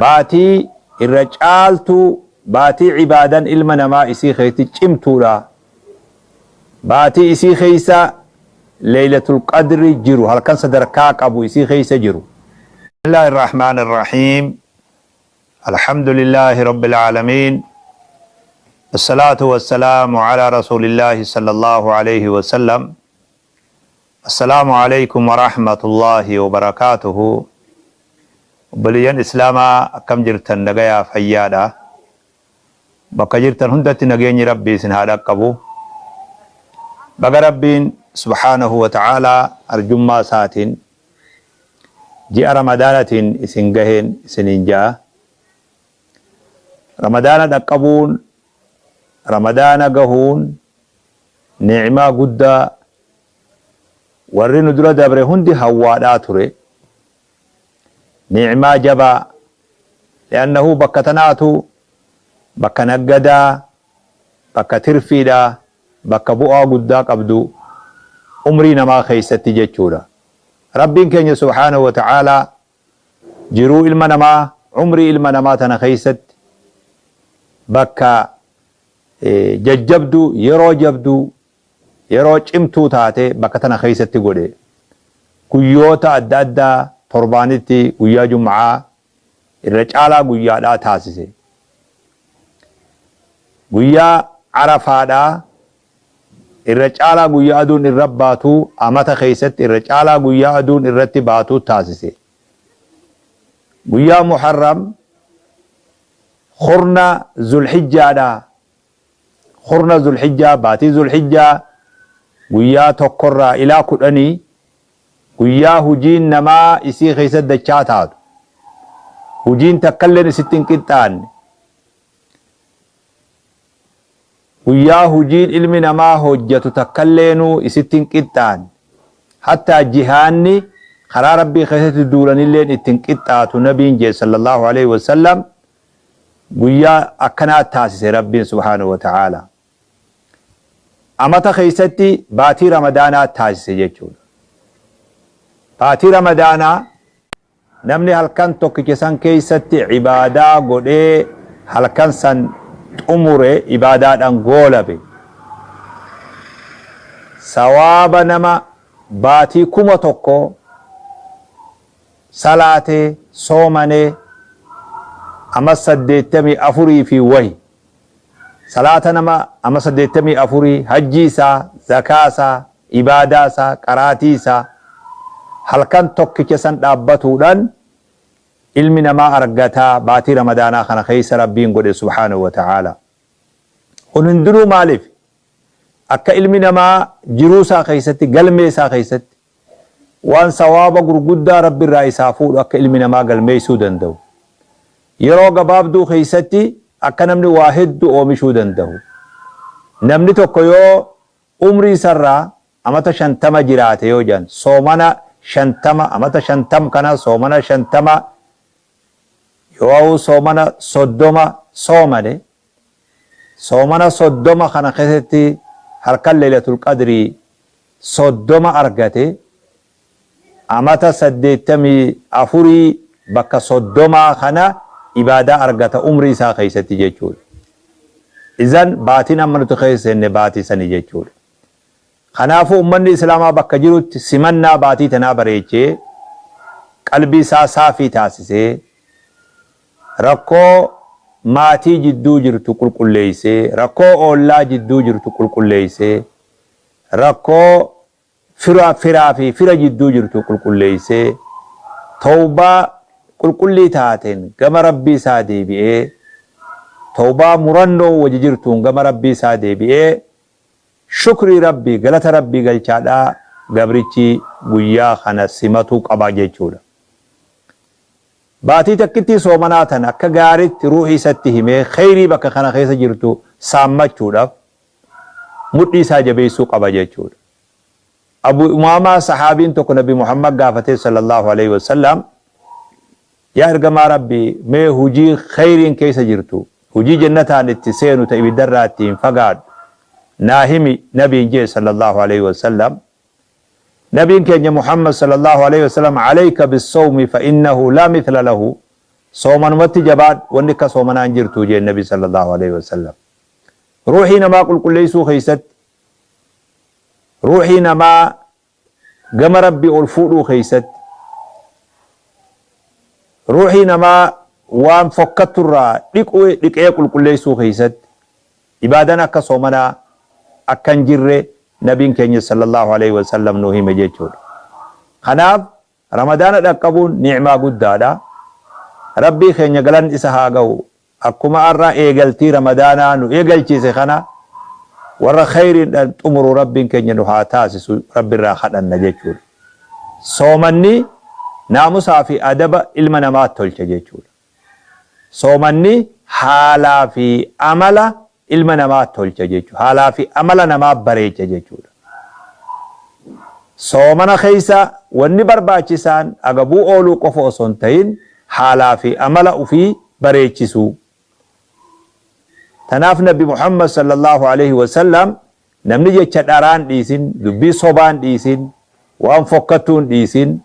Baatii irra caaltuu, baatii ibaadan ilma namaa isii keessatti cimtuudha. Baatii isii keessa Leeylatul Qadri jiru, halkan sadarkaa qabu isii keessa jiru. Bismillahir Rahmanir Rahiim. Alhamdulillahi Rabbil Aalamiin. Assalaatu wassalaamu ala Rasuulillahi sallallahu alayhi wa sallam. Assalaamu Aleeykum Warahmatullaahi Wabarakaatuhu Obboleeyyan Islaamaa akkam jirtan nagayaa fayyaadha Bakka jirtan hundatti nageenyi Rabbii isin haa dhaqqabu Baga Rabbiin Subhaanahu wa ta'aalaa arjummaa isaatiin ji'a Ramadaanatiin isin gaheen isiniin ja'a Ramadaana dhaqqabuun Ramadaana gahuun ni'maa guddaa warri nu dura dabre hundi hawwaadhaa ture. Ni'maa jabaa. Li'annahu bakka tanaatu bakka naggadaa, bakka tirfiidha, bakka bu'aa guddaa qabdu umrii namaa keessatti jechuudha. Rabbiin keenya subhaanahu wa ta'aalaa jiruu ilma namaa, umrii ilma namaa tana keessatti bakka jajjabduu, yeroo jabduu, yeroo cimtuu taate bakka tana keessatti godhe. Guyyoota adda addaa torbaanitti guyyaa Jum'aa irra caalaa guyyaadhaa taasise. Guyyaa Arafaadhaa irra caalaa guyyaa aduun irra baatu amata keessatti irra caalaa guyyaa aduun irratti baatu taasise. Guyyaa Muharram Kurna Zulhijjaadha. Kurna Zulhijjaa, baatii Zulhijjaa guyyaa tokkorraa ilaa kudhanii guyyaa hujiin namaa isii keessatti dachaa taatu. Hujiin takkalleen isitti hin qixxaanne. Guyyaa hujiin ilmi namaa hojjatu takkalleenuu isitti hin qixxaanne. Hattaa jihaanni karaa Rabbii keessatti duulanilleen itti hin qixxaatu Nabiin jee sallallahu aleyhi wa sallam guyyaa akkanaa taasise Rabbiin subhaanahu wa ta'aalaa. Amata keessatti baatii Ramadaanaa taasise jechuudha. Baatii Ramadaanaa Namni halkan tokkicha san keessatti ibaadaa godhee halkan san xumure ibaadaadhaan goolabe sawaaba nama baatii 1000 salaatee soomanee ama 84 fi wahi salaata nama ama 84 hajjii isaa zakaa isaa ibaadaa isaa, qaraatii isaa, halkan tokkicha san dhaabbatuudhaan ilmi namaa argata baatii Ramadaanaa kana keessa Rabbiin godhe subhaanahu wa ta'aalaa. Kun hundinuu maaliif? Akka ilmi namaa jiruu isaa keessatti, galmee isaa keessatti waan sawaaba gurguddaa Rabbi irraa isaa fuudhu akka ilmi namaa galmeessuu danda'u. Yeroo gabaabduu keessatti akka namni waa hedduu oomishuu danda'u. Namni tokko yoo Umrii isarraa amata 50 jiraate yoo jedhan soomana 50 amata 50 kana soomana 50 yooahuu soomana 30 soomane soomana 30 kana keessatti halkan leeylatul qadrii 30 argate amata 84 bakka soddomaa kana ibaadaa argata umrii isaa keessatti jechuudha. Izan baatiin amma nuti keessa seenne baatii sani jechuudha. Kanaafuu ummanni Islaamaa bakka jirutti simannaa baatii tanaa bareechee qalbii isaa saafii taasisee rakkoo maatii jidduu jirtu qulqulleessee rakkoo oollaa jidduu jirtu qulqulleessee rakkoo Fira firaa fi fira jidduu jirtu qulqulleessee, tawbaa qulqullii taateen gama Rabbii isaa deebi'ee, tawbaa murannoo wajji jirtuun gama Rabbii isaa deebi'ee, shukrii Rabbii, galata Rabbii galchaadhaa gabrichi guyyaa kana simatuu qaba jechuudha. Baatii takkittii soomanaa tana akka gaaritti ruuhii isatti himee kheyrii bakka kana keessa jirtu saammachuudhaaf mudhii isaa jabeessuu qaba jechuudha. Abu Umaamaa sahaabiin tokko Nabi Muhammad gaafatee sallallahu alaihi wasallam yaa ergamaa Rabbii mee hujii kheyriin keessa jirtu hujii jannataan itti seenu ta ibiddarraa ittiin fagaadhu naa himi nabiin jee sallallahu alaihi wasallam Nabiin keenya Muhammad sallallahu alaihi wasallam alayka bissawmi fa innahu laa mithla lahu. Soomanumatti jabaadhu, wanni akka soomanaa hin jirtu jeen Nabi sallallahu aleyhi wasallam. Ruuhii namaa qulqulleessuu keessatti, ruuhii namaa gama Rabbii ol fuudhuu keessatti, ruuhii namaa waan fokkatturraa dhiquu dhiqee qulqulleessuu keessatti ibaadaan akka soomanaa akka hin jirre Nabiin keenya sallallahu aleyhi wasallam nuu hime jechuudha. Kanaaf Ramadaana dhaqqabuun ni'maa guddaadha. Rabbii keenya galanni isa haa ga'u. Akkuma har'a eegaltii Ramadaanaa nu eegalchiise kana warra khayriidhaan xumuru Rabbiin keenya nu haa taasisu Rabbirraa kadhanna jechuudha. Soomanni naamusaa fi adaba ilma namaa tolcha jechuudha. Soomanni haalaa fi amala ilma namaa tolcha jechuudha. Haalaa fi amala namaa bareecha jechuudha. Soomana keessa wanni barbaachisaan agabuu ooluu qofa osoo hin ta'in haalaa fi amala ufii bareechisuu. Tanaaf Nabi Muhammad sallallahu aleyhi wa sallam namni jecha dharaa hin dhiisin, dubbii sobaa hin dhiisin, waan fokkattuu hin dhiisin,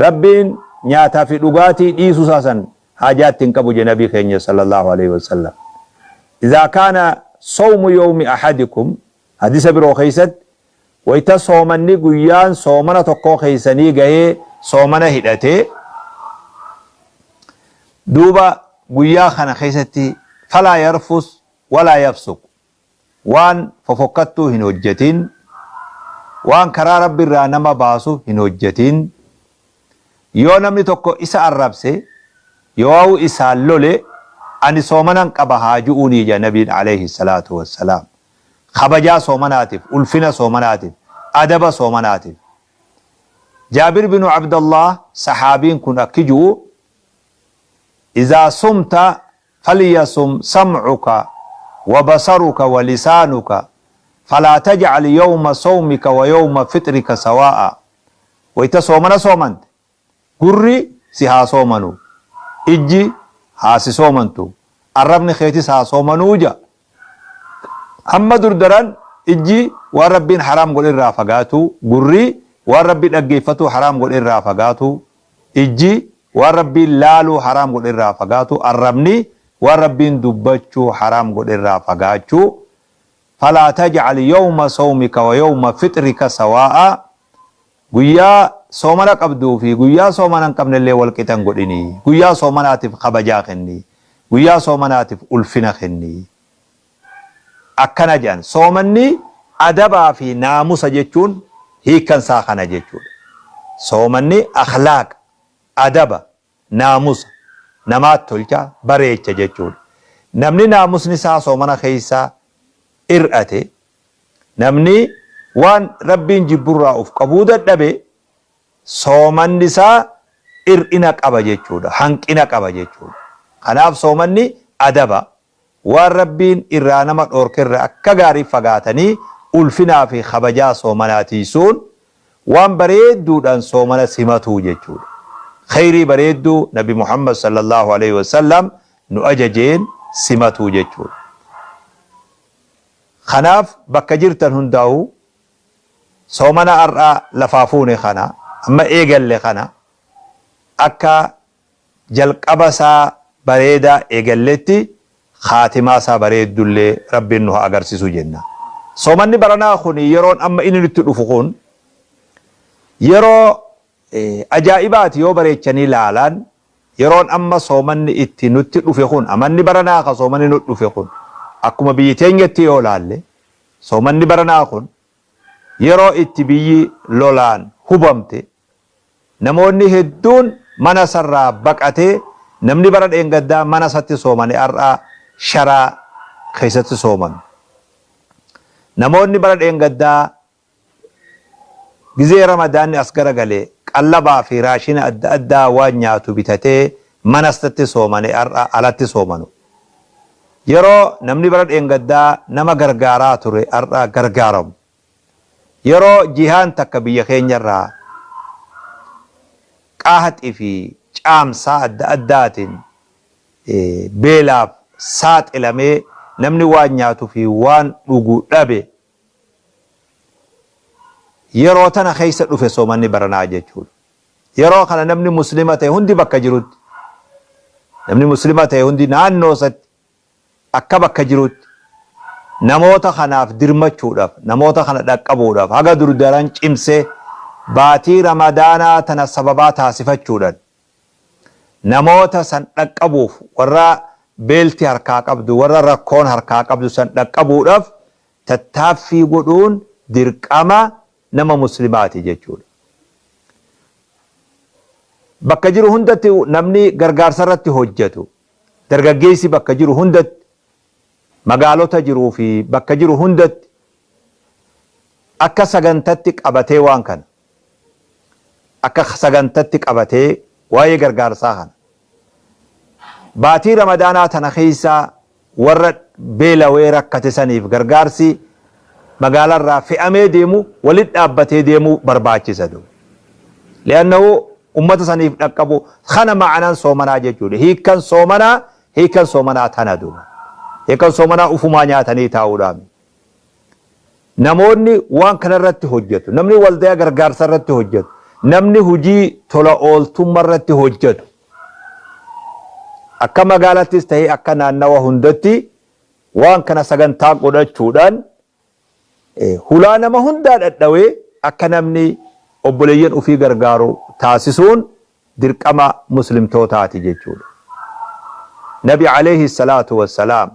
Rabbiin nyaataa fi dhugaatii dhiisuu isaa san haajaa itti hin qabu jedhe Nabii keenya sallallahu aleyhi wa sallam. Izaa kaana sawmu yawmi ahadikum Hadisa biroo keessatti wayta soomanni guyyaan soomana tokkoo keessanii gahee soomana hidhatee duuba guyyaa kana keessatti falaa yarfus walaa yafsuq waan fofokkattuu hin hojjatin, waan karaa Rabbi irraa nama baasu hin hojjatin, yoo namni tokko isa arrabse yooawuu isaan lole ani soomanan qaba haa ju'uunii jedha Nabiin aleyhi salaatu wassalaam. Kabajaa soomanaatiif, ulfina soomanaatiif, adaba soomanaatiif. Jaabir binu Abdallaah sahaabiin kun akki ju'u, Izaa sumta falyasum sam'uka wa basaruka wa lisaanuka falaa taj'al yawma sawmika wa yawma fitrika sawaa'a. Wayta soomana soomante, Gurri si haa soomanu, ijji haa si soomantu, arrabni keetis haa soomanuu ja'a. Hamma dur daran ijji waan Rabbiin haraam godhe irraa fagaatuu, gurri waan Rabbi dhaggeeffatuu haraam godhe irraa fagaatuu, ijji waan Rabbiin laaluu haraam godhe irraa fagaatuu, arrabni waan Rabbiin dubbachuu haraam godhe irraa fagaachuu. Falaa taj'al yawma sawmika wa yawma fixrika sawaa'a Guyyaa soomana qabduu fi guyyaa soomana hin qabnellee wal qixa hin godhini. Guyyaa soomanaatiif kabajaa kenni. Guyyaa soomanaatiif ulfina kenni. Akkana jedhan. Soomanni adabaa fi naamusa jechuun hiikkan isaa kana jechuudha. Soomanni akhlaaqa, adaba, naamusa namaatti tolcha, bareecha jechuudha. Namni naamusni isaa soomana keessa hir'ate Namni waan Rabbiin jibburraa uf qabuu dadhabe soomanni isaa ir'ina qaba jechuudha, hanqina qaba jechuudha. Kanaaf soomanni adaba, waan Rabbiin irraa nama dhoorkerra akka gaarii fagaatanii ulfinaa fi kabajaa soomanaa tiysuun waan bareedduudhaan soomana simatuu jechuudha. Kheyrii bareedduu Nabi Muhammad sallallahu aleyhi wasallam nu ajajeen simatuu jechuudha. Kanaaf bakka jirtan hundaa'uu soomana har'a lafaa fuune kana, amma eegalle kana akka jalqaba isaa bareedaa eegalletti khaatimaa isaa bareeddullee Rabbiin nu haa agarsiisu jenna. Soomanni baranaa kun yeroon amma inni nutti dhufu kun yeroo Ajaa'ibaati yoo bareechanii laalaan yeroon amma soomanni itti nutti dhufe kun amanni baranaa ka soomanni nutti dhufe kun akkuma biyyi teenyatti yoo laalle soomanni baranaa kun yeroo itti biyyi lolaan hubamte namoonni hedduun mana isarraa baqatee namni bara dheengaddaa mana isatti soomane har'a sharaa keessatti soomanu. Namoonni bara dheengaddaa Gizee Ramadaanni as garagale qallabaa fi raashina adda addaa waan nyaatu bitatee manastatti soomane har'a alatti soomanu. Yeroo namni bara dheengaddaa nama gargaaraa ture har'a gargaaramu. Yeroo jihaan takka biyya keenyarraa qaaxi fi caamsaa adda addaatiin beelaaf saaxilamee namni waan nyaatu fi waan dhugu dhabe Yeroo tana keessa dhufe soomanni baranaa jechuudha. Yeroo kana namni muslima ta'e hundi bakka jirutti Namni Muslima ta'e hundi naannoo isatti akka bakka jirutti namoota kanaaf dirmachuudhaaf, namoota kana dhaqqabuudhaaf haga dur daran cimsee baatii Ramadaanaa tana sababaa taasifachuudhan namoota san dhaqqabuuf warra beelti harkaa qabdu, warra rakkoon harkaa qabdu san dhaqqabuudhaaf tattaaffii godhuun dirqama nama Muslimaati jechuudha. Bakka jiru hundatti namni gargaarsa irratti hojjatu, dargaggeessi bakka jiru hundatti, magaalota jiruu fi bakka jiru hundatti akka sagantatti qabatee waan kana akka sagantatti qabatee waa'ee gargaarsaa kana baatii Ramadaanaa tana keessa warra beelawee rakkate saniif gargaarsi magaalarraa fe'amee deemu walit dhaabbatee deemuu barbaachisa duuba. Li'annahu ummata saniif dhaqqabu kana ma'anaan soomanaa jechuudha. Hiikkan soomanaa hiikkan soomanaa tana duuba. Hiikkan soomanaa ufumaa nyaatanii taa'uudhaami. Namoonni waan kana irratti hojjetu, namni waldaya gargaarsa irratti hojjetu, namni hujii tola ooltumma irratti hojjetu akka magaalattis ta'ee akka naannawa hundatti waan kana sagantaa godhachuudhaan hulaa nama hundaa dhadhawee akka namni obboleeyyan ufii gargaaru taasisuun dirqama muslimtootaati jechuudha. Nabi alayhi salaatu wassalaam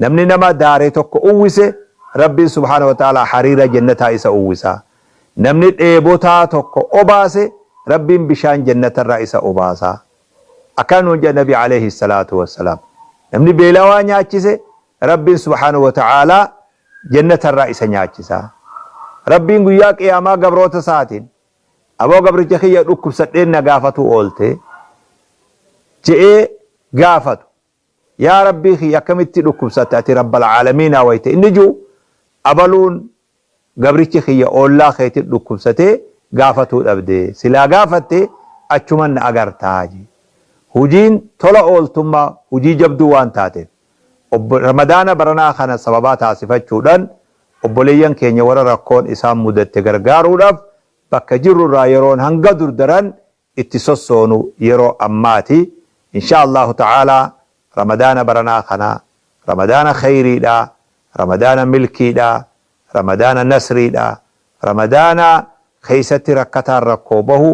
Namni nama daare tokko uwwise, Rabbiin subhaanahu wa ta'aalaa hariira Jannataa isa uwwisa. Namni dheebotaa tokko obaase, Rabbiin bishaan Jannatarraa isa obaasa. Akkana nuun jedhan Nabi aleyhi salaatu wassalaam. Namni beelawaa nyaachise, Rabbiin subhaanahu wa ta'aalaa Jannatarraa isa nyaachisa. Rabbiin guyyaa qiyaamaa gabroota isaatiin, Aboo gabricha kiyya dhukkubsadheen na gaafatuu oolte je'ee gaafatu. Yaa Rabbii kiyya akkamitti dhukkubsatte ati Rabbal aalamiinaa wayta inni ju'u abaluun gabrichi kiyya oollaa keetit dhukkubsatee gaafatuu dhabde silaa gaafatte achuman na agartaa je. Hujiin tola ooltummaa hujii jabduu waan taateef obbo Ramadaana baranaa kana sababaa taasifachuudhan obboleeyyan keenya warra rakkoon isaan mudatte gargaaruudhaf bakka jirru irraa yeroon hanga dur daran itti sossoonu yeroo ammaati. Inshaa Allaahu ta'aalaa Ramadaana baranaa kana Ramadaana kheyriidha, Ramadaana milkiidha, Ramadaana nasriidha, Ramadaana keeysatti rakkataan rakkoo bahu,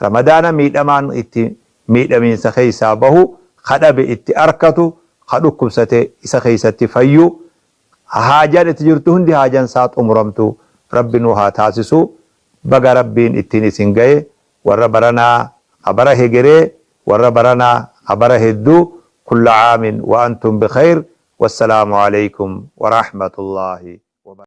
Ramadaana miidhamaan itti miidhamiinsa keeysaa bahu, ka dhabe itti arkatu, ka dhukkubsate isa keeysatti fayyu, haajaan itti jirtu hundi haajaan isaa xumuramtu Rabbi nu haa taasisu. Baga Rabbiin ittiin isin gaye. Warra baranaa ka bara hegeree warra baranaa ka bara hedduu kulla aamin wa antum bikhayr wassalaamu aleykum warahmatullaahi.